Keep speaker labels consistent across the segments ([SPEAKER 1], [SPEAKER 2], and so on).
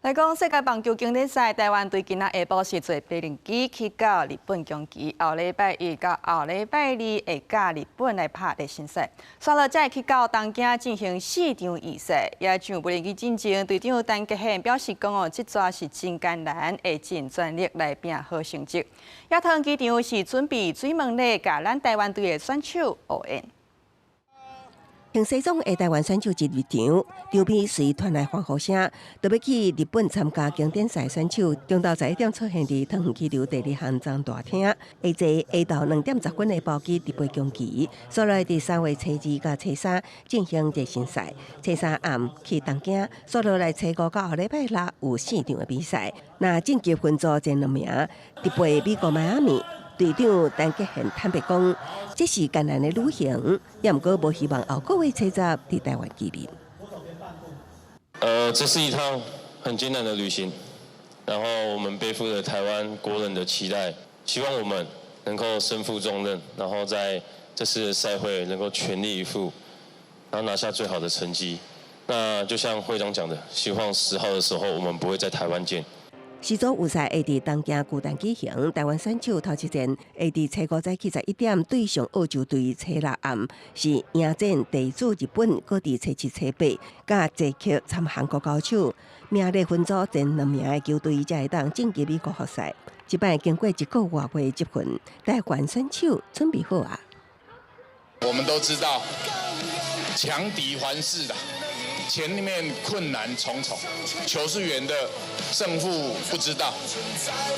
[SPEAKER 1] 來講世界棒球經典賽，台灣隊今仔下晡是坐飛行機去到日本京岐，後禮拜一到後禮拜二會佮日本來拍熱身賽，煞落才會去到東京進行四場預賽。也上無人機進前，隊長陳傑憲表示講哦，這逝是真艱難，會盡全力來拼好成績。也桃園機場是準備水門禮，共咱台灣隊的選手応援。
[SPEAKER 2] 穿西裝的台灣選手進入場，場邊隨傳來歡呼聲，著欲去日本參加經典賽選手，中晝11點出現佇桃園機場第二航站大廳，會坐下晝2點10分的包機直飛京岐，煞來佇3月初二佮初三進行熱身賽，初三暗去東京，煞落來初五到後禮拜六有四場的比賽。若晉級分組前兩名，直飛美國邁阿密。隊長陳傑憲坦白講，這是艱難的旅行，也毋過無希望後個月初十佇台灣見面。
[SPEAKER 3] 這是一趟很艱難的旅行，然後我們背負了台灣國人的期待，希望我們能夠身負重任，然後在這次的賽會能夠全力以赴，然後拿下最好的成績。那就像會長講的，希望10號的時候我們不會在台灣見。
[SPEAKER 2] 四組預賽會佇東京巨蛋舉行，台灣選手頭一戰會佇初五早起11點對上澳洲隊，初六暗是迎戰地主日本，閣佇初七、初八佮捷克參韓國交手，名列分組前兩名的球隊才會當晉級美國複賽。這擺經過一個外月集訓，台灣選手準備好矣。
[SPEAKER 4] 我們都知道強敵環伺的。前面困難重重，球是圓的，勝負不知道，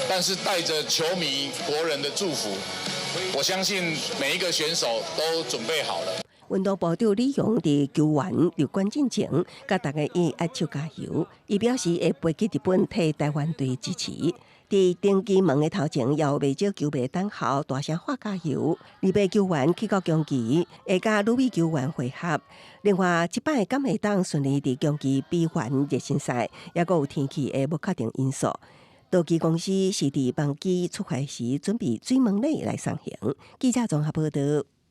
[SPEAKER 4] 但是帶着球迷國人的祝福，我相信每一個選手都準備好了。
[SPEAKER 2] 運動部長李鴻佇球員入關進前，佮大家伊握手加油，伊表示會飛去日本替台灣隊支持。佇登機門的頭前，也有袂少球迷等候，大聲喊加油。預備球員去到京岐，會佮旅美球員會合。另外，這擺敢會當順利佇京岐比完熱身賽，猶閣有天氣的無確定因素。道奇公司是佇班機出發時準備水門禮來送行。記者綜合報道。